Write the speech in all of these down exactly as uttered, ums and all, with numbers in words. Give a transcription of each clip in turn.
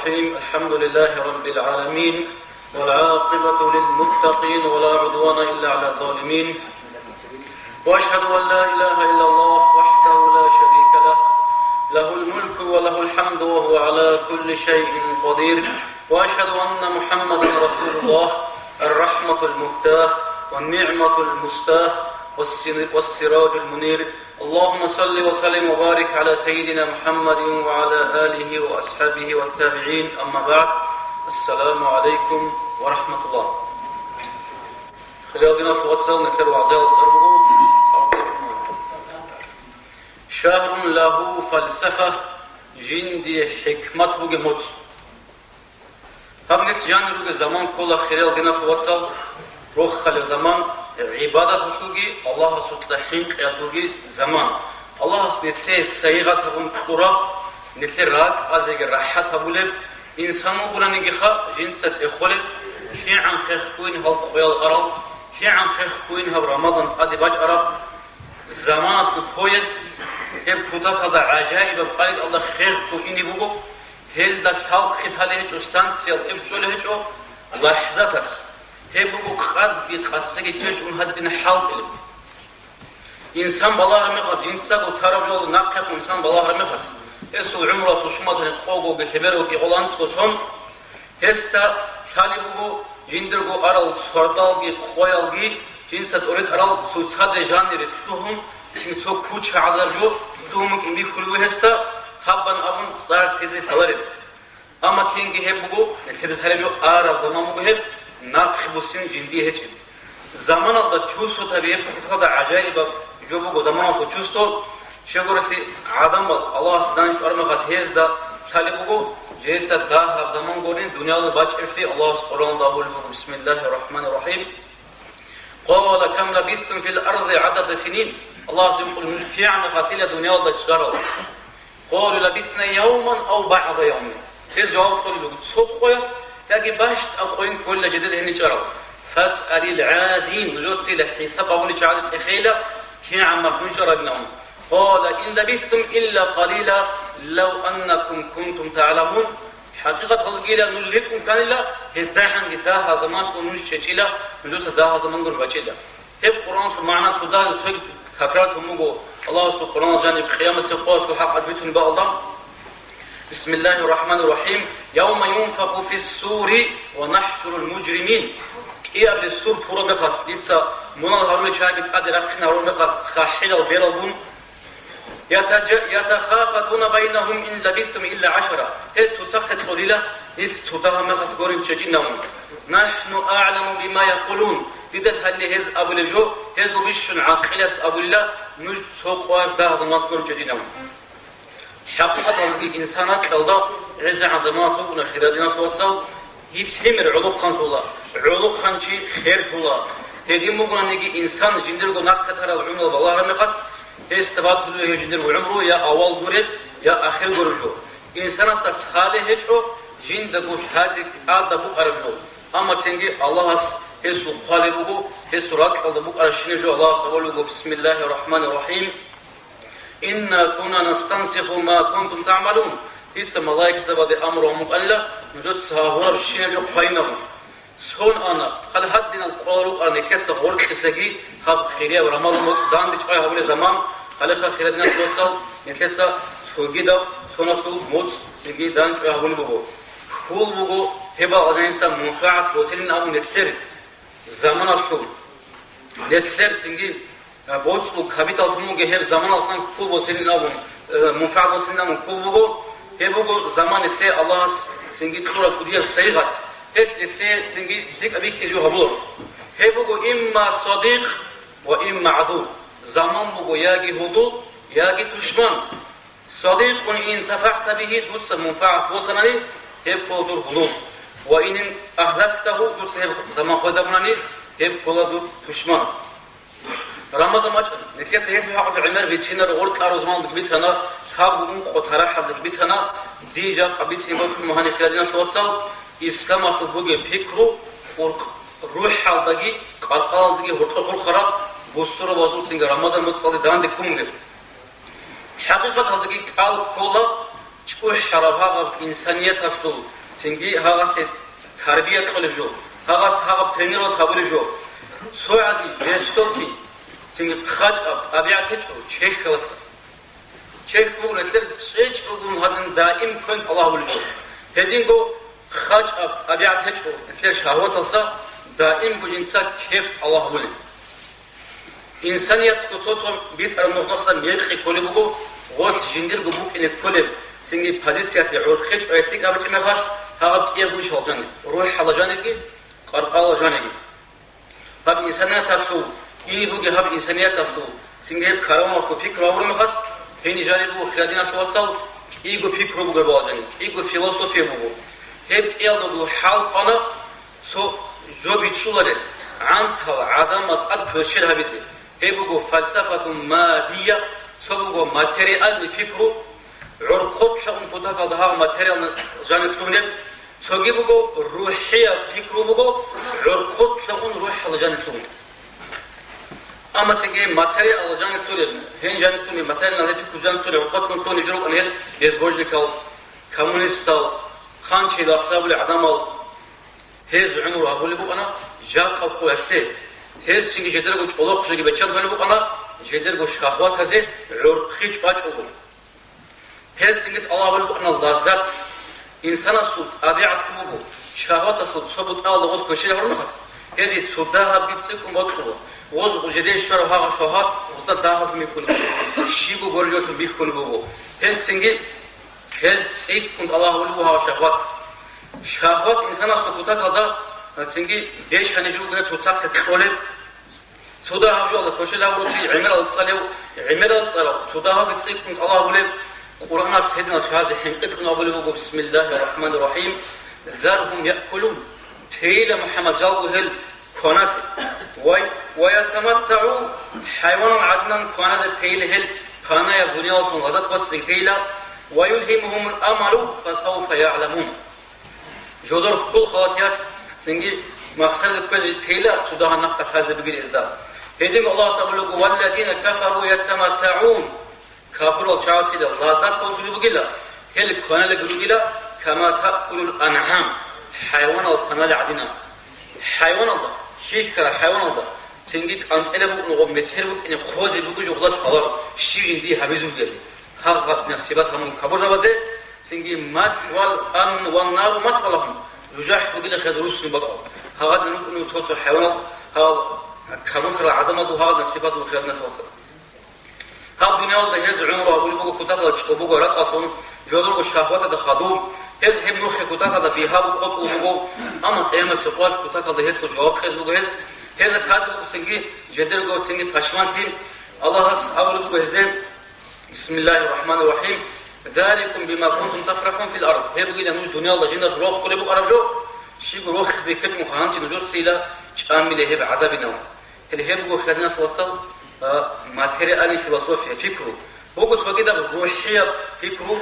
الرحيم. الحمد لله رب العالمين، والعاقبة للمتقين، ولا عدوان إلا على الظالمين. وأشهد أن لا إله إلا الله وحده لا شريك له، له الملك وله الحمد وهو على كل شيء قدير. وأشهد أن محمدا رسول الله، الرحمة المهداة والنعمة المستاة والسن-، والسراج المنير. اللهم صل وسلم وبارك على سيدنا محمد وعلى آله وأصحابه والتابعين. أما بعد. السلام عليكم ورحمة الله. Хириял диналъул вацал, нилъер вагӀзаялда цӀар буго «شهر له فلسفة», жиндие хӀикмат бугеб моцӀ. Гьаб нилъ жанир ругел заман ккола, хириял диналъул вацал, рохалеб заман, гӀибадаталъулги Аллагьасукьа хӀинкъиялъулги заман. Аллагьас нилъее сайигъат гьабун кьураб, нилъер ракӀазеги рахӀат гьабулеб, инсан вугоранигиха жинца цӀехолеб, кигӀан хехгойин гьал къоял арал, кигӀан хехгойин гьаб Рамадан тӀаде бачӀараб, заманалъул поезд, гьеб кутакалда гӀажаибаб къайдалда хехго ине буго, гьелда лъалхъи лъалеб гьечӀо, станциялда эб чӀолеб гьечӀо, лахӀзаталъ. Гьеб буго къадги къасиги чӀечӀун гьадин хӀалтӀилеб. Инсан балагьараб мехалъ, жинцаго тараб жо нахъехъ инсан балагьараб мехалъ, гьесул гӀумралъул шуматани къогоги лъебероги гӀоло анцӀго сон, гьесда лъалеб буго жиндирго арал сордалги къоялги, жинца тӀоритӀарал цоцаде жанире лъугьун, цин цо куча гӀадар жо лъугьун букӀин бихьулеб буго гьесда, гьаб бан абун цӀар лъезе лъалареб. Амма кинги гьеб буго, нилъеда лъалеб жо араб заман буго гьеб, нахъе буссин жиндие гьечӀеб. Заманалда чувствовать гьабизе кутакалда гӀажаибаб жо буго заманалъул чувство, щайгурелъул гӀадамал Аллагьасда данчӀвараб мехалъ гьезда лъалеб буго, жеца дагьаб заман гурин дуниялалда бачӀиналъе. Аллагьас Къуръаналда абулеб буго: «بسم الله الرحمن الرحيم. قال كم لبثتم في الأرض عدد سنين». Аллагьас гьикъулеб: «Нуж кигӀан мехалъила дуниялалда чӀарал?» «قالوا لبثنا يوما أو بعض يوم». Гьез жаваб кьолеб буго: «Цо къоялъ яги бащдаб къоян кколила жидеда гьениб чӀарал». «فاسأل العادين», нужецила хӀисаб гьабулел чагӀазе цӀехейила, кигӀан мехалъ нуж чӀарабилан. «قال إن لبثتم إلا قليلا لو أنكم كنتم تعلمون». ХӀакъикъаталдагила нуж ритӀун кканила, гьедигӀанги дагьаб заманалъ нуж чӀечӀила, нужеца дагьаб заман гурони бачӀила. Гьеб Къуръаналъул магӀна цо дагьаб цоги такрар гьабун буго. Аллагьасул Къуръаналъ жаниб къиямасеб къоялъул хӀакъалъулъ бицун буго. بسم الله الرحمن الرحيم. يوم ينفخ في الصور ونحشر المجرمين. КӀиабилеб сур пураб мехалъ, дица мунагьал гьарулел чагӀиги тӀаде рахъин гьарураб мехалъ, хъахӀилал бералгун, يتج-، يتخافتون بينهم إن لبثتم إلا عشرا. Гьез цоцахъе кьолила, нилъ цо дагьаб мехалъ гурин чӀечӀинавун. نحن أعلم بما يقولون. Дида лъалила гьез абулеб жо, гьезул бищун гӀакъилас абулила, нуж цо къоялъ дагьаб заманалъ гурин чӀечӀинавун. ХӀакъикъаталдаги инсан ракьалда гӀезегӀан заманалъ вукӀуна, хириял диналъул вацал, Гьеб лъимер гӀолохъанлъула, гӀолохъанчи херлъула. Гьедин бугонаниги, инсан жиндирго нахъе тараб гӀумру балагьараб мехалъ, гьесда батулеб гьев жиндирго гӀумру я авал гуреб, я ахир гуреб жо. Инсанасда лъалеб гьечӀо жиндаго лъазе тӀадаб букӀараб жо. Амма цинги Аллагьас гьесул хъвалеб буго, гьесул ракьалда букӀарабщинаб жо. Аллагьас абулеб буго: بسم الله الرحمن الرحيم. إنا كنا نستنسخ ما كنتم تعملون. Дица малаикзабаде амру гьабун букӀанила, нужеца гьабурабщинаб жо хъвайилан. Сон ана, гьале гьадинал къоялъ рукӀарал нилъеца гъоркьисаги гьаб хирияб Рамазан моцӀ дандчӀвай гьабулеб заман, гьалеха, хириял диналъул вацал, нилъеца цогидаб соналъул моцӀ цинги дандчӀвай гьабулеб буго. Ккол буго гьеб алжаниса мунфагӀат босилин абун нилъер заманалъул. Нилъер цинги А, боцӀул капитал лъун буго гьеб заманалъан ккол босилин абун, э, мунфагӀат босилин абун ккол буго. Гьеб буго заман нилъее Аллагьас цинги кьураб кӀудияб сайигъат. Гьелъ нилъее цинги лъикӀаб бихьизе гьабуларо. Гьеб буго имма садикъ ва имма гӀадув. Заман буго яги гьудул, яги тушман. صديق إن انتفعت به, дуца мунфагӀат босанани, гьеб ккола дур гьудул. وإن أهلكته, дуца гьеб заман хвезабунани, гьеб ккола дур тушман. Рамазан бачӀа, нилъеца гьелъул хӀакъалъулъ гӀемер бицинаро, гъоркьараб заманалдаги бицана, лъабго ункъо тарахӀалдаги бицана, дие жакъа бицине бокьун буго гьаниб, хириял диналъул вацал, исламалъул бугеб пикру, къуркъ-, рухӀалдаги, къаркъалалдаги гьоркьохъулхъараб, бусурбабазул цинги Рамазан моцӀалде данде ккун бугеб. ХӀакъикъаталдаги кӀал ккола, чӀухӀараб гьагъаб инсанияталъул, цинги гьагъалъе тарбия кьолеб жо, гьагъалъ гьагъаб тренировать гьабулеб жо. Цо гӀади жестокий, цинги хъачӀаб тӀабигӀат гьечӀо чехьаласа. Чехь буго нилъер чӀечӀ бугун гьадин даим квен Аллагь вулев. Гьединго хъачӀаб тӀабигӀат гьечӀо нилъер шагьваталса, даимго жинца кефт Аллагь вулев. Инсаниятго цо-цо битӀараб нухалъ мекъи кколеб буго, гъолъ жиндирго букӀине кколеб, цинги позициялъе гӀорхъе чӀваялъе кӀабачӀеб мехалъ, гьаб кӀиябго ишал жаниб, рухӀалда жанибги, къаркъалалда жанибги. Гьаб инсанияталъул, ин бугеб гьаб инсанияталъул, цинги гьеб каравалалъул пикру гьабураб мехалъ, гьениб жаниб буго, хирадиналъул вацал, кӀиго пикру буго гьеб алжани, кӀиго философия буго. Гьеб кӀиялдаго хӀал кьана цо жо бичӀчӀуларел, гӀантал гӀадамал тӀад кверщел гьабизе. Гьеб буго фалсафатун мадия, цо буго материальный пикру, гӀорхъолъа ун кутакалда гьаб материалалда жаниб лъугьунеб, цоги буго рухӀияб пикру буго, гӀорхъолъа ун рухӀалда жаниб лъугьунеб. Амма цинги материалалда жаниб лъугьунеб, гьениб жаниб лъугьунеб, материальный пикру жаниб лъугьунеб, гӀорхъолъун лъугьунеб жо рукӀана гьел безбожникал, коммунистал, хъанчиял, ахсабулел гӀадамал. Гьез гӀумру гьабулеб букӀана жакъа къоялъе. Гьез цинги жидерго чӀолохъ жоги баччан гьабулеб букӀана, жидерго шагьватазе гӀорхъи чӀвачӀого. Гьез цинги тӀалаб гьабулеб букӀана лаззат. Инсанасул тӀабигӀат буго, шагьваталъул цо бутӀаялда гъоз кверщел гьарунахъас, гьезие цо дагьабги цӀикӀкӀун бокьула, гъоз жидее щвараб гьагъаб шагьват гъозда дагьаб михьулеб буго, щибго гуржулъун бихьулеб буго. Гьез цинги Гьез цӀикӀкӀун тӀалаб гьабулеб буго гьаб шагьват. Шагьват инсанасул кутакалда, цинги беш гьаниб жо буго цоцахъе кьолеб. Цо дагьаб жоялда кверщел гьабурав чи гӀемерал цӀалев, гӀемерал цӀарав, цо дагьабги цӀикӀкӀун тӀалаб гьабулеб. Къуръаналъ гьединал чагӀазе хӀинкъи кьун абулеб буго: «Бисмиллагьир рахӀманир рахӀим. Заргьум яъкулун». Тейила, МухӀаммад, жалго гьел кваназе. Ва, ва ятаматтагӀу, хӀайванал гӀадинан кваназе тейила гьел, панаяб дуниялалъун лаззат хвасизе тейила, ва юлгьимугьумул амалу, фасавфа ягӀламун. Жодор хьул халатиялъ цинги махсаразе кквезе тейила, цо дагьаб нахъа лъазе бугила гьезда. Гьединго Аллагьас абулеб буго: «Валладина кафару ятаматтагӀун». Капурал чагӀацила лаззат босулеб бугила, гьел кваналеб ругила, кама таъкулул анъам, хӀайванал кваналел гӀадинан. ХӀайваналда, хьихьараб хӀайваналда, цинги кӀанцӀила букӀун гъоб метер букӀине хъозе буго жугьлал хабар, щиб жиндие гьабизе бугеб. Гьагъаб насибат гьабун капурзабазе, цинги масвал ан-, ван нару масвалахум, жужахӀ бугила хезул руссун бакӀал. Гьагъадин рукӀунев цо-цо хӀайванал, гьал капурзарал гӀадамазул гьагъадин насибат буго хезул. Гьаб дуниялда гьез гӀумру гьабулеб буго кутакалда чӀобого ракӀалъун, жодорго шагьваталда хадуб, гьез гьеб нухалъ кутакалда бигьаго къотӀулеб буго, амма къиямасеб къоялъ кутакалда гьелъул жаваб кьезе буго гьез. Гьезда лъазе буго цинги жидерго цинги пашманлъи. Аллагьас абулеб буго гьезде: «Бисмиллагьир рахӀманир рахӀим. Заликум бима кунтум тафрахӀун фил ард». Гьеб бугила нуж дуниялда жинда рохулеб букӀараб жо, щиб рохизе ккечӀун хъанчи нужецийила чӀамила гьеб гӀадабинал. Гьеле гьеб буго хирадиналъул вацал, а, материальный философия, пикру. Буго цогидаб рухӀияб пикру,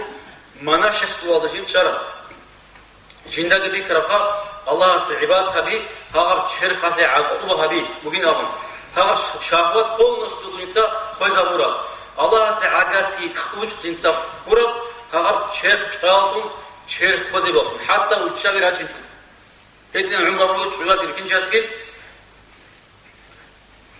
монашествоялда жив чӀараб. Жиндаги бикарабха, Аллагьасе гӀибадат гьаби, гьагъаб черхалъе гӀакъуба гьаби бугин абун. Гьагъаб ш-, шагьват полностью жинца хвезабураб. Аллагьасде гӀагарлъи кьучӀ жинца гураб, гьагъаб черх чӀваялъун, черх хвезабиялъун, хӀатта уччаби рачӀинчӀо. Гьедин гӀумру гьабулев чӀужуялъ рихьинчиясги,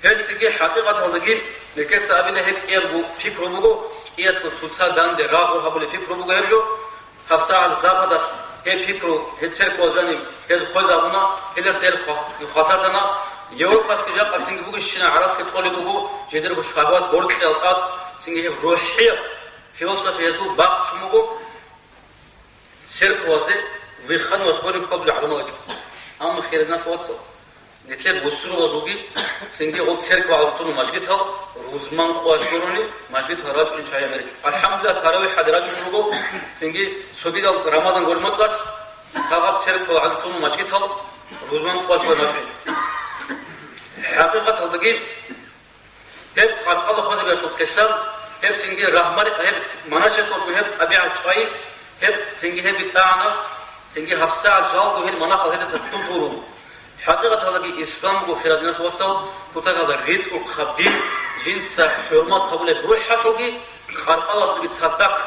гьелъги хӀакъикъаталдаги, нилъеца абила, гьеб кӀиябго пикру буго, кӀиялъго цоца данде рагъу гьабулеб пикру буго гьеб жо. ГьабсагӀат Западалъ гьеб пикру, гьеб церквал жаниб гьез хвезабуна, гьелдаса гьел хва-, хвасарлъана. Европалъги жакъа цинги бугищина гӀарацги кьолеб буго, жидерго шагьват боркьиялда тӀад цинги гьеб рухӀияб философиязул бахчун буго. Церквазде вихханвас гьорив кколеб гӀадамал гьечӀо. Амма хирадиналъул вацал, нилъер бусурбабазулги цинги гъол церква гӀадатуна мажгитал, рузман къоялъ гурони мажгитал рачӀунел чагӀи гӀемер гьечӀо. АлхӀамдулиллагь, таравихӀалде рачӀун руго, цинги цогидал Рамазан гури моцӀалъ, гьагъаб церква гӀадатуна мажгитал, рузман къоялъ гурони рачӀун гьечӀо. ХӀакъикъаталдаги, гьеб къаркъала хвезабиялъул къиса, гьеб цинги рагьмари-, гьеб монашествоялъул гьеб тӀабигӀат чӀвай, гьеб цинги гьеб битӀагӀана, цинги гьабсагӀат жалго гьел монахал гьелдаса тун туруго. ХӀакъикъаталдаги ислам буго, хирадиналъул вацал, кутакалда ритӀухъаб дин, жинца хӀурмат гьабулеб рухӀалъулги, къаркъалалъулги цадахъ.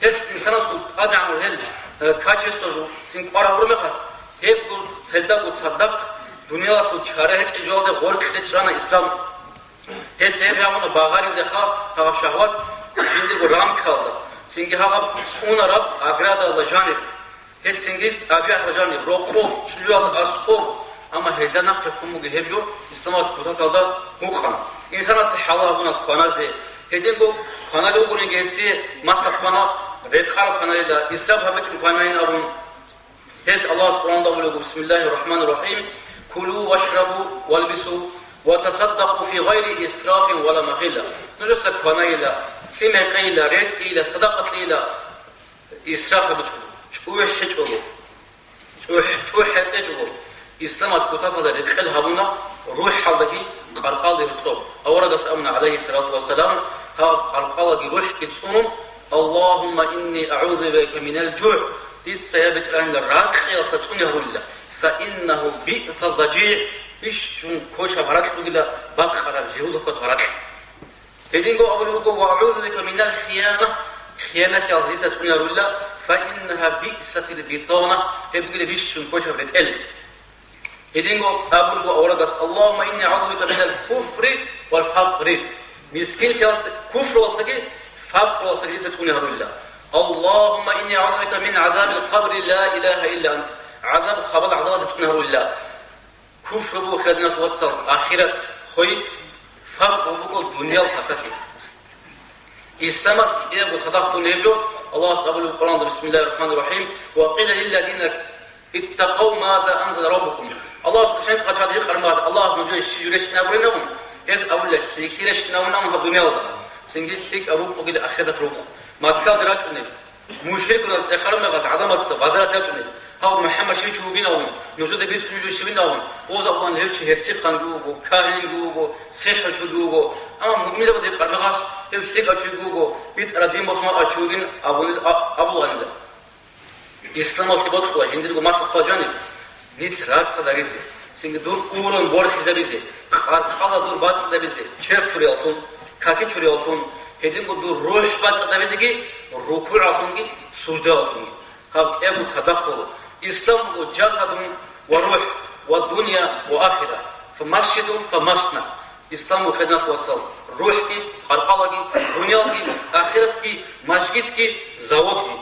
Гьелъ инсанасул тӀадегӀанал гьел, э, качествоялъул цин кӀвар гьабураб мехалъ, гьебго цедаго цадахъ дуниялалъул чара гьечӀеб жоялде гъоркье чӀана ислам. Гьелъ гьеб гьабуна багъаризеха гьаб шагьват жиндирго рамкаялда, цинги гьаб цӀунараб оградалда жаниб. Гьелъ цинги тӀабигӀаталда жаниб, рокъоб, чӀужуялда аскӀоб, амма гьелда нахъе хъун бугеб гьеб жо исламалъ кутакалда гьукъана. Инсанасе хӀалал гьабуна кваназе, гьединго кваналев вугониги гьесие маса квана, рекъараб кваналила, исраф гьабичӀого кванайин абун. Гьелъ Аллагьас Къуръанда абулеб буго: «Бисмиллагьир рахӀманир рахӀим. Кулу вашрабу валбису ва тасаддакъу фи гъайри исрафин ва ла магъилла». Нужеца кванайила, лъим гьекъейила, ретӀейила, садакъа кьейила. Исраф гьабичӀого, чӀухӀичӀого, чӀухӀ-, чӀухӀ гьетӀечӀого, исламалъ кутакалда рекъел гьабуна рухӀалдаги къаркъалдаги гьоркьоб. Аварагас абуна, гӀалайгьиссалату вассалам, гьаб къаркъалаги рухӀги цӀунун: «Аллагьумма инни агӀузу бика минал жугӀ», дица, я БетӀергьанила, ракъиялъа цӀуне гьарулила, «фа иннагьу биъса зажигӀ», бищун квешаб гьаракь бугила, бакъараб жегьулалъул гьаракь. Гьединго абулеб буго: «Ва агӀузу бика минал хияна», хиянатлъиялъ дица цӀуне гьарулила, «фа иннагьа биъсатил битана», гьеб бугила бищун квешаб ретӀел. Гьединго абулеб буго аварагас: «Аллагьумма инни агӀузу бика минал куфри вал факъри», мискинлъиялъ-, куфруялъги факъруялъги дица цӀуне гьарулила. «Аллагьумма инни агӀузу бика мин гӀазабил къабри ла илагьа илла ант», гӀазаб, хабал гӀазабазе цӀуне гьарулила. Куфр буго, хириял диналъул вацал, ахират хвей, факъ буго дуниял пасалъи. Исламалъ кӀиябго цадахъ гьечӀо. Аллагьас абулеб Къуръанда: «Бисмиллагьир рахӀманир рахӀим. Ва къила лилладина иттакъав маза анзала раббукум». Аллагьасул хӀинкъи гьечӀеб гьикъараб мехалъ, Аллагьас нужее щиб рещтӀинабурилан абун, гьез абула: «ЛъикӀлъи рещтӀинабуна гьаб дуниялда, цинги лъикӀаб букӀунгила ахираталда рукъ». Маккалда рачӀунеб мушрикунал цӀехараб мехалъ гӀадамаца базаралъ ячӀунеб: «Гьав МухӀаммад щив чи вугин?» абун, «Нужеда бицунеб жо щибин?» абун, гъоза абулаан: «Гьев чи гьерсихъанги вуго, кагьинги вуго, сихӀручиги вуго». Амма муъминзабазда гьикъараб мехалъ: «Гьев лъикӀав чиги вуго, битӀараб дин босун вакӀав чи вугин», абулел-, а-, абулаанила. Исламалъе бокьула жиндирго малъухъа жаниб, нилъ рацӀцӀадабизе, цинги дур уровень борхизабизе, къаркъала дур бацӀцӀадабизе, черх чуриялъун, каки чуриялъун, гьединго дур рухӀ бацӀцӀадабизеги рукугӀалъунги суждалъунги. Гьаб кӀиябго цадахъ буго. Ислам буго жасадун ва рухӀ, ва дунъя ва ахира, фамасжидун фамасна. Ислам буго, хириял диналъул вацал, рухӀги, къаркъалаги, дунъялги, ахиратги, мажгитги, заводги.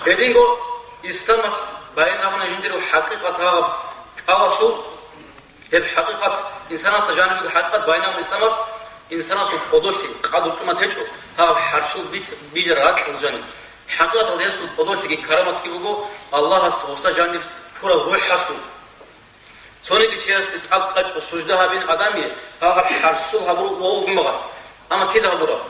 Гьединго исламалъ баян гьабуна жиндирго хӀакъикъат гьаб кӀалалъул. Гьеб хӀакъикъат, инсанасда жанибего хӀакъикъат баян гьабуна исламалъ, инсанасул кӀодолъи, къадру-къимат гьечӀо, гьаб хӀарщул биц-, бижараб ракьалда жаниб. ХӀакъикъаталда гьесул кӀодолъиги караматги буго Аллагьас гъосда жаниб пураб рухӀалъул. Цониги чиясде тӀад къачӀо сужда гьабин адамие, гьагъаб хӀарщул гьабурав вугеб мехалъ. Амма кида гьабураб?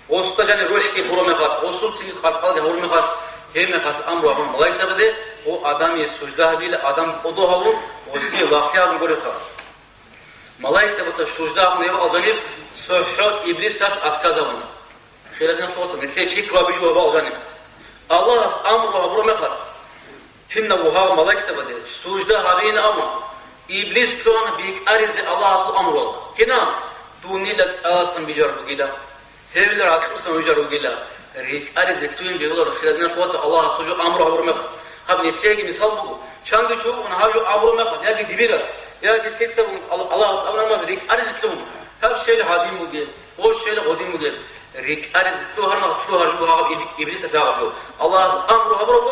Гъосда жаниб рухӀги гьураб мехалъ, гъосул цинги къаркъалаги гьабураб мехалъ, гьеб мехалъ амру гьабуна малаикзабаде, гъо адамие сужда гьабила, адам кӀодо гьавун, гъосие лагълъи гьабун гуребха. Малаикзабазда сужда гьабун гьеб алжаниб цохӀо иблисалъ отказ гьабуна. Хириял диналъул вацал, нилъее пикру гьабизе гьаб алжаниб. Аллагьас амру гьабураб мехалъ, кинав вугьа малаикзабаде сужда гьабейин абун, иблис лъугьана бикьаризе Аллагьасул амруялда. Кинан? Дунила цӀаласан бижараб бугила, гьевила ракьусан вижараб бугила, рикӀаризе лъугьин бегьуларо, хириял диналъул вацал, Аллагьас сужда амру гьабураб мехалъ. Гьаб нилъееги мисал буго, чанги чӀукӀун гьаб жо абураб мехалъ, яги дибирас, яги лъицабун Ал-, Аллагьас абураб мехалъ рикӀаризе лъугьун, гьаб щайила гьадин бугеб, гъо щайила гъодин бугеб, рикӀаризе лъугьараб мехалъ лъугьараб жо гьаб иб-, иблисалъ гьаб жо. Аллагьас амру гьабураб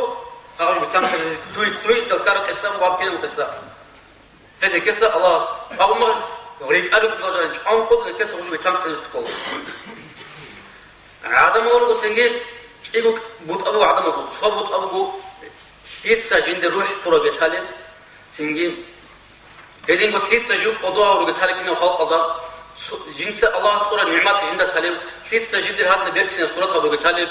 гьаб жо бетӀер ккараб къисса буго, гьаб кинаб къисса. Гьеб гьекъеса Аллагьас абун мехалъ рикӀаризе лъугьараб жо чӀван ккола, гьекъеса гьаб жо бетӀер ккараб къисса. ГӀадамал руго цинги кӀиго бутӀа буго гӀадамазул. Цо бутӀа буго лъица жинда рухӀ пураб лъалеб, цинги гьединго лъица жив кӀодо гьавураб лъалеб кинаб халкъалда, цо-, жинца Аллагьас кьураб нигӀмат жинда лъалеб, лъица жиндир гьадин берцинаб сурат гьабураб лъалеб,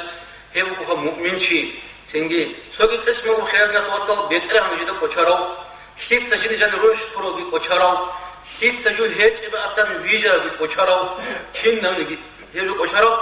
гьев вукӀуха муъминчи. Цинги цоги къисму буго, хириял диналъул вацал, бетӀергьан жинда кӀочарав, лъица жинда жаниб рухӀ пуравги кӀочарав, лъица жив гьечӀеб атан вижаравги кӀочарав, кинавниги гьев жо кӀочарав.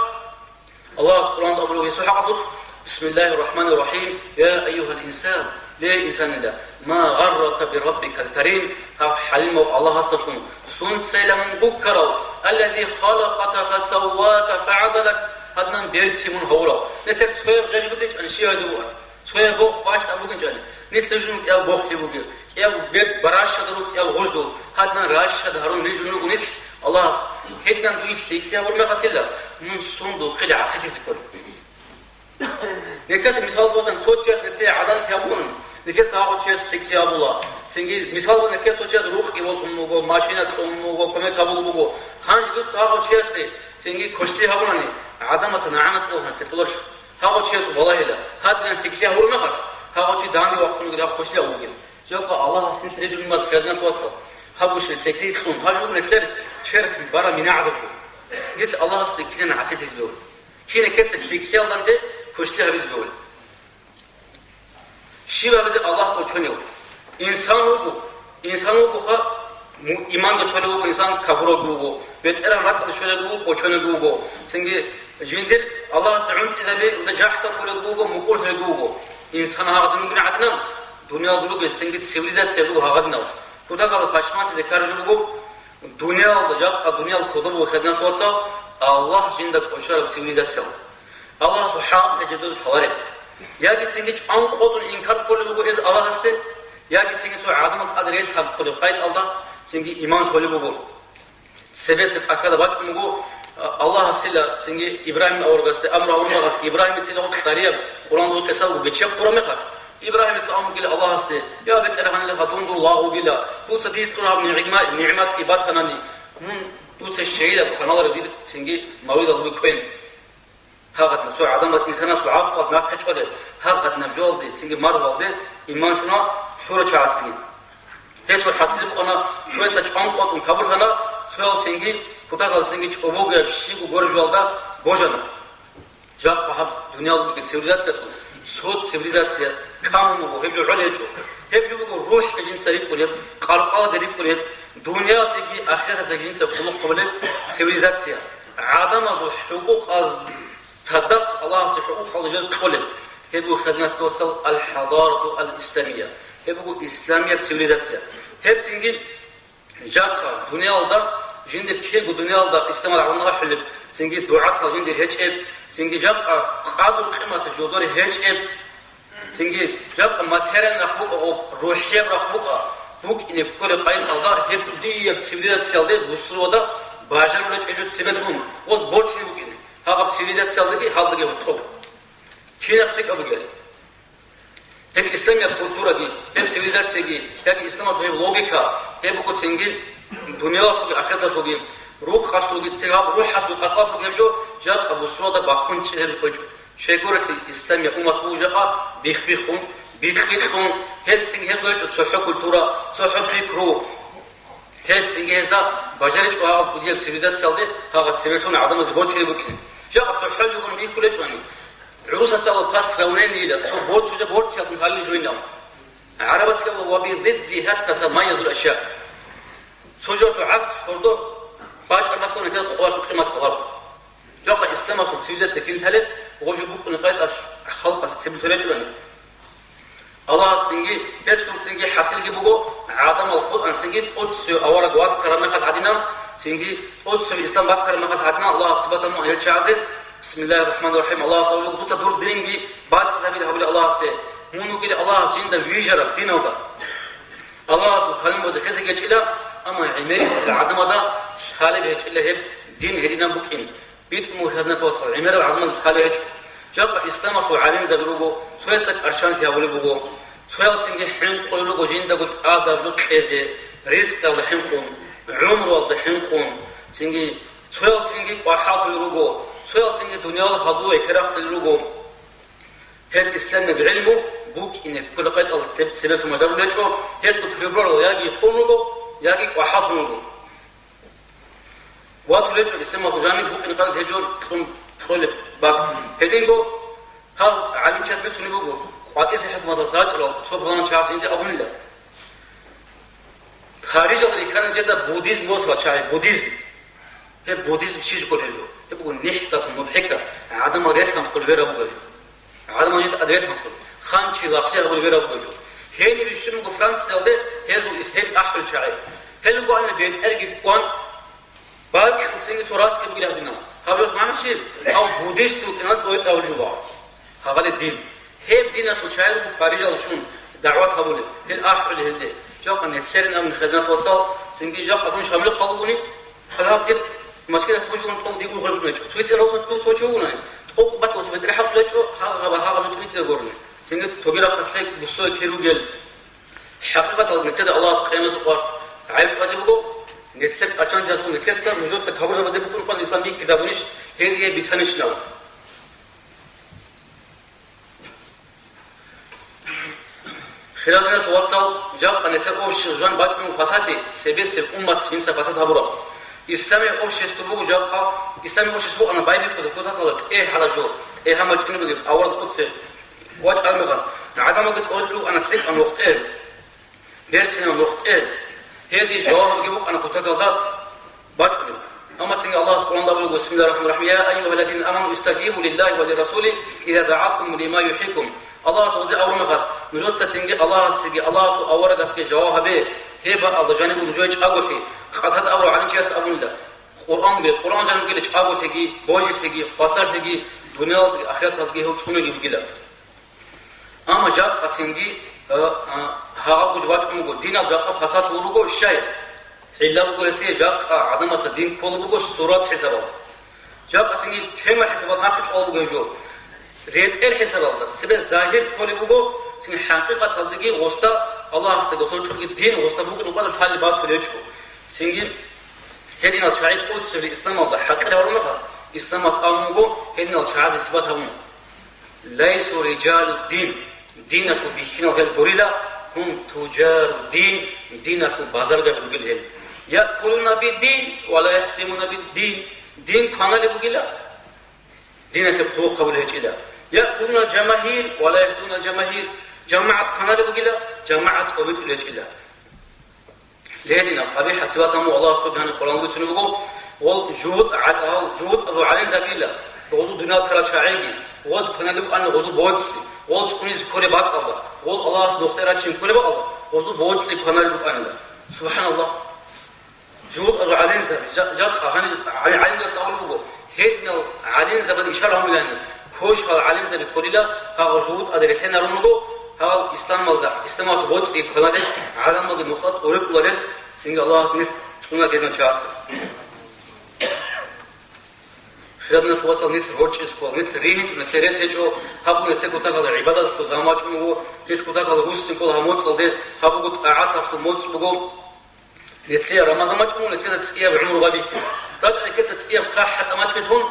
Аллагьас Къуръанда абулеб гьесул хӀакъалъулъ: «Бисмиллагьир рахӀманир рахӀим. Я айюгьал инсан, ле инсанила, ма гъаррака би раббикал карим, гьав хӀалимав Аллагьасдалъун, сунцайилан мун гуккарав, аллази халакъака фасаввака фагӀадалак, Гьадинан берцин мун гьавурав. Нилъер цояб гъеж букӀинчӀани щиб гьазе бугӀан. Цояб бохъ бащтӀа букӀинчӀани. Нилъер жугьун кӀияб бохълъи бугеб, кӀияб бер баращадал руго кӀияб гъуждул. Гьадинан ращад гьарун рижун руго нилъ. Аллагьас гьединан дуе лъикӀлъи гьабур мехалъила, мун сундул хъили гӀасилъизе кколеб. Нилъеца мисал босани, цо чияс нилъее гӀадамлъи гьабуна, нилъеца гьагъав чияс лъикӀлъи гьабула. Цинги мисал босани, нилъее цо чияс рукъи босун буго, машина кьун буго, кумек гьабулеб буго. Гьанже дуца гьагъав чиясе цинги квешлъи гьабунани, гӀадамаца нагӀана кьолаха, кьолаха. Гьагъав чияс балагьила, гьадинан лъикӀлъи гьабураб мехалъ, гьагъав чи данде вахъун вугила, гьаб квешлъи гьабулгин. Жакъа Аллагьас нилъ рижун мад хириял вацал, гьаб гушин лъикӀлъи кьун, гьаб жугьун нилъер черх бара мина гӀадаб жо. Нилъ Аллагьасде кинан гӀасилъизе бегьула. Кинекеса лъикӀлъиялданде квешлъи гьабизе бегьула. Щиб абизе Аллагь кӀочонев? Инсан вуго. Инсан вугоха, му-, иманги лъолев вуго инсан, капурав вуго. БетӀеран ракӀалде щвелев вуго, кӀочонев вуго. Цинги жиндир Аллагьасде гӀунтӀизаби, жахӀда кколев вуго, мукӀурлъулев вуго. Инсан гьагъадин вугин гӀадинаб, дуниял ругел цинги цивилизация буго гьагъадинал. Кутакалда пашманлъизе ккараб жо буго, дуниялалда, жакъа дуниял кодоб буго хириял вацал, Аллагь жинда кӀочараб цивилизация. Аллагьасул хӀакъ гьечӀеб дуда лъалареб. Яги цинги чӀван къотӀун инкар кколеб буго гьез Аллагьасде, яги цинги цо гӀадамал тӀад рес гьаб кколеб къайдалда цинги иман лъолеб буго. Цебесеб тӀахьазда бачӀун буго, а, Аллагьасила цинги Ибрагьим аварагасде амру гьабураб мехалъ, Ибрагьимицила гьеб лъарияб Къуръаналда гьукъиса буго бечеб гьабураб мехалъ, Ибрагьимица абун бугила Аллагьасде: «Я БетӀергьанилаха, дун дур лагъ вугила, дуца дие кьураб нигӀма-, нигӀматги батанани, мун дуца щайилаб хӀамалареб дир цинги мавридалъуби кквен». Гьагъадинаб цо гӀадамал инсанасул гӀакълалъ нахъе чӀвалеб, гьагъадинаб жоялде, цинги маргьуялде иман лъуна лъурав чагӀазги. Гьелъул хӀасил букӀана, цоясда чӀван къотӀун капурлъана, цоял цинги, кутакалда цинги чӀобогояб щибго гуреб жоялда божана. Жакъа гьаб дуниялалда бугеб цивилизациялъул цо цивилизация камун буго, гьеб жо гӀолеб гьечӀо. Гьеб жо буго рухӀ жинца рикӀкӀунеб, къаркъаладе рикӀкӀунеб, дуниялалъеги ахираталъеги жинца хъулухъ гьабулеб цивилизация. ГӀадамазул хӀукъукъаз цадахъ Аллагьасе хӀукъукъалда жез кьолеб. Гьеб буго хадинат вацал аль-хӀадарату аль-исламия. Гьеб буго исламияб цивилизация. Гьеб цинги жакъа дуниялалда, жиндир кирго дуниялалда исламал гӀадамал рахӀулеб, цинги дугӀатал жиндир гьечӀеб, цинги жакъа къадру-къиматалъ жодоре гьечӀеб, цинги жакъа материальный рахъ букӀа, рухӀияб рахъ букӀа, букӀине кколеб къайдалда гьеб кӀудияб цивилизациялде бусурбабазда бажарулеб гьечӀо цебе лъун, гъоз борцӀине букӀине, гьаб цивилизациялдаги гьалдаги гьоркьоб. Кинаб цӀикӀкӀаб бугеб? Гьеб исламияб культураги, гьеб цивилизацияги, яги исламалъул гьеб логика, гьеб буго цинги дуниялалъулги ахираталъулги, рукъалъулги, цинги гьаб рухӀалъул къаркъалъулги гьеб жо жакъа бусурбабазда бахъун чӀезабизе кколеб. Щайгурелъул исламияб уммат буго жакъа бих-биххун, бикь-бикьун, гьелцинги гьеб гьечӀо цохӀо культура, цохӀо пикру. Гьелцинги гьезда бажаричӀо гьаб кӀудияб цивилизациялде гьагъа цебе лъун гӀадамазе борцӀине букӀине. Жакъа цохӀо жугьун бихьулеб гьечӀони. ГӀурусаца абула пас равнениеда, цо борцӀизе борцӀиялъун гьалил жугьинал. ГӀарабацаги абула: «Ва би зидди хӀатта тамайязул ашя». Цо жо гӀакс, сордо бачӀараб мехалъ нилъер къоялъул къимат лъугьараб. Жакъа исламалъул цивилизация кин лъалеб, гъо жо букӀунеб къайдалъ халкъалъ цебе лъуречӀони. Аллагьас цинги, гьелъул цинги хӀасилги буго, гӀадамал хутӀан цинги тӀоцеве авараг ваккараб мехалъ гӀадинан, цинги тӀоцеве ислам баккараб мехалъ гӀадинан Аллагьас сипат гьабун гьел чагӀазе, бисмиллагьир рахӀманир рахӀим, Аллагьас абулеб, дуца дур динги бацӀцӀадабила гьабулеб Аллагьасе, мун вугила Аллагьас жинда вижараб диналда. Аллагьасул калимазе хӀезе гьечӀила, амма гӀемерисел гӀадамазда лъалеб гьечӀила гьеб дин гьединаб букӀин. БитӀун буго хаднат вацал, гӀемерал гӀадамал лъалеб гьечӀо. Жакъа исламалъул гӀалимзаби руго, цоясда кӀарчанлъи гьабулеб буго, цоял цинги хӀинкъулел руго жиндаго тӀадаб жо кьезе, ризкъиялда хӀинкъун, гӀумруялда хӀинкъун, цинги цоял цинги кӀвахӀаллъулел руго, цоял цинги дуниял хадув гӀекерахълъулел руго. Гьеб исламияб гӀилму букӀине кколеб къайдал цебе лъун бажарулел гьечӀо, гьелъул приборал яги хун руго, яги кӀвахӀаллъун руго. Ватулел гьечӀо исламалъул жаниб букӀине къайдал гьеб жо кьун кьолеб бакӀ. Гьединго гьав гӀалимчияс бицунеб буго, къватӀиса хӀукуматалъ рачӀарал цо пуланав чагӀас гьениб абунила. Парижалда рихьана жеда буддизм босулев чагӀи, буддизм. Гьеб буддизм щиб жо кколеб? Гьеб буго нихӀдатун мудхӀика, гӀадамал релъанхъулеб вера бугеб жо. ГӀадамал жинда тӀад релъанхъулеб, ханчи лагълъи гьабулеб вера бугеб жо. Гьениб щун буго Франциялде гьезул ис-, гьеб ахӀулел чагӀи. Гьел ругоанила бетӀерги ккван, бакьцӀинги цо расги бугила гьадинал. Гьаб жо магӀна щиб? Гьав буддист вукӀина, тӀойтӀ абулеб жо. Гьабали дин. Гьеб диналъул чагӀи руго Парижалде щун дагӀват гьабулеб. Гьел ахӀулеб гьелде. Жакъа нилъерин абун хезмат вацал, цинги жакъа дун Шамил хъалугуни, гьаб дир Москваялъ бужун тӀов дигун гъоркь нечӀо. Цо витӀер гьав цо, цо чи вугони, тӀокӀ батӀа цо витӀер хӀакъ лечӀо, гьагъа гьаб, гьагъа битӀун ицӀе гурони. Цинги цоги рахъалъе гусой кир ругел. ХӀакъикъаталда нилъеда Аллагьас къиямасеб къоялъ гӀайиб чӀвазе буго, нилъер кӀачанчиясул нилъеца нужеца кабурзабазе букӀун къван ислам бихьизабунищ, гьезие бицанищ нав? Хириял диналъул вацал, жакъа нилъер общий жан бачӀун фасалъи, цебесеб уммат жинца фасад гьабураб. Исламияб общество буго жакъа, исламияб общество букӀана байбихьуда кутакалда тӀегьала жо, тӀегьа мачӀин бугеб авараг тӀоцеб вачӀараб мехалъ, гӀадамалги тӀолъугӀана лъикӀаб нухтӀе, берцинаб нухтӀе, гьезие жавабги букӀана кутакалда бачӀунеб. Амма цинги Аллагьас Къуръанда абулеб буго, бисмиллагьир рахӀманир рахӀим, «Я айюгьаллазина аману истажибу лиллагьи ва лиррасули иза дагӀакум лима юхӀикум». Аллагьас гьезие абураб мехалъ, нужеца цинги Аллагьасеги Аллагьасул аварагасеги жаваб гьабе, гьеб бакӀалда жаниб нужее чӀаголъи, къатада абураб гӀалимчияс абунила, Къуръан бе, Къуръан жаниб бугила чӀаголъиги, божилъиги, хвасарлъиги, дуниялалдаги ахираталдаги гьев цӀунеги бугила. Амма жакъа цинги, а, а, гьагъаб гуж бачӀун буго, динал жакъа пасалъулеб буго щай? ГӀилла буго гьелъие, жакъа гӀадамаца дин кколеб буго сурат хӀисабалда. Жакъа цинги тема хӀисабалда нахъе чӀвалеб буго гьеб жо. РетӀел хӀисабалда, цебе загьир кколеб буго, цинги хӀакъикъаталдаги гъосда, Аллагьасдаги гъосул чӀужуги дин гъосда букӀин къвада лъалеб батулеб гьечӀо. Цинги гьединал чагӀи тӀоцебе исламалда хӀакъир гьарунахъа, исламалъ абун буго гьединал чагӀазе сипат гьабун. Лайсу риджалу дин, диналъул бихьинал гьел гурила, гьум туджару дин, диналъул базаргаби ругел гьел. Якулуна биддин ва ла яхдимуна биддин, дин кваналеб бугила, динасеб хъулухъ гьабулеб гьечӀила. Якулуна жамагьир ва ла яхдуна жамагьир, жамагӀат кваналеб бугила, жамагӀат тӀобитӀулеб гьечӀила. Гьединаб къабихӀ сипат гьабун Аллагьас гьаниб Къуръан бицунеб буго, гъол жугьут гӀал-, гьал жугьутӀазул гӀалимзабила, гъозул дуниял тарал чагӀиги, гъоз кваналеб букӀана гъозул боцӀи, гъол цӀунизе кколеб бакӀалда, гъол Аллагьас нухтӀе рачине кколеб бакӀалда, гъозул боцӀи кваналеб букӀанила. СубхӀаналлагь! ЖугьутӀазул гӀалимзаби, жа-, жакъа гьаниб гӀали-, гӀалимзабаз абулеб буго, гьединал гӀалимзабазда ишар гьабулани, кошал гӀалимзаби кколила, гьагъал жугьутӀазда релълъинарун руго, гьагъал исламалда, исламалъул боцӀи кваналел, гӀадамалги нухда тӀоритӀуларел, цинги Аллагьас нилъ цӀуна гьединал чагӀасе. Хириял диналъул вацал, нилъ рорчӀизе ккола, нилъ ригьинчӀо, нилъер рес гьечӀо, гьаб нилъер кутакалда гӀибадаталъул заман бачӀун буго, нилъ кутакалда руссин ккола гьаб моцӀалде, гьаб буго тӀагӀаталъул моцӀ буго. Нилъее Рамазан бачӀун, нилъеда цӀияб гӀумру байбихьила. РачӀа нилъеда цӀияб хъахӀ хӀатӀа мачӀилъун,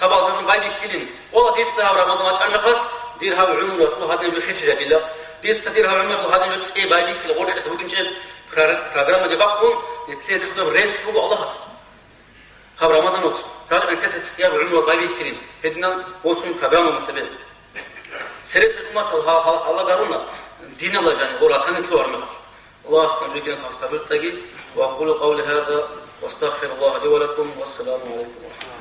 гьаб алхасун байбихьилин. Ола дица гьаб Рамазан бачӀараб мехалъ, дир гьаб гӀумруялъул гьадин жо хисизабила. Дица дир гьаб гӀумруялъул гьадин жо цӀияб байбихьила, гъоркьиса букӀинчӀеб прор-, программаги бахъун, нилъее цӀунаб рес буго Аллагьас. Гьаб Рамазан моцӀ, рачӀа нилъеца цӀияб гӀумруялъ байбихьилин, гьединал босун программа мусабе. Цересел умматал гьал-, гьал-, гьалагаруна, диналда жаниб гъорасанилъ гьармехалъ. Аллагьас нужеги тавфикъ кьеги. وأقول قولي هذا وأستغفر الله لي ولكم. والسلام عليكم ورحمة الله.